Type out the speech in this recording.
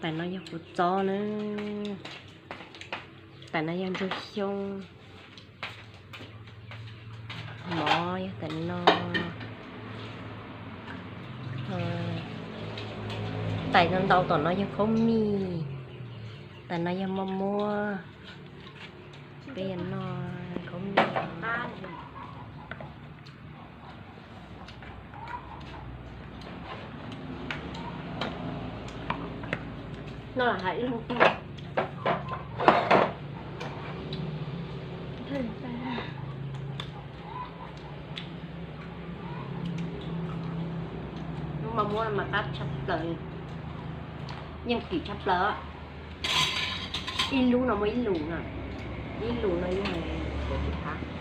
Tais no yog kuv txob na. Tais no yog ntsuag xyoob. Mov yog tais no. Tais ntau tom no yog khaub mij. Tais no yog moj muab. Peb yuav noj khaub mij. Noj hais ib lub. Lub moj muab mas qab tshaj plaws, yeej kim tshaj plaws. Ib lub no muaj ib lus no, ib lus no yeej tsis qab.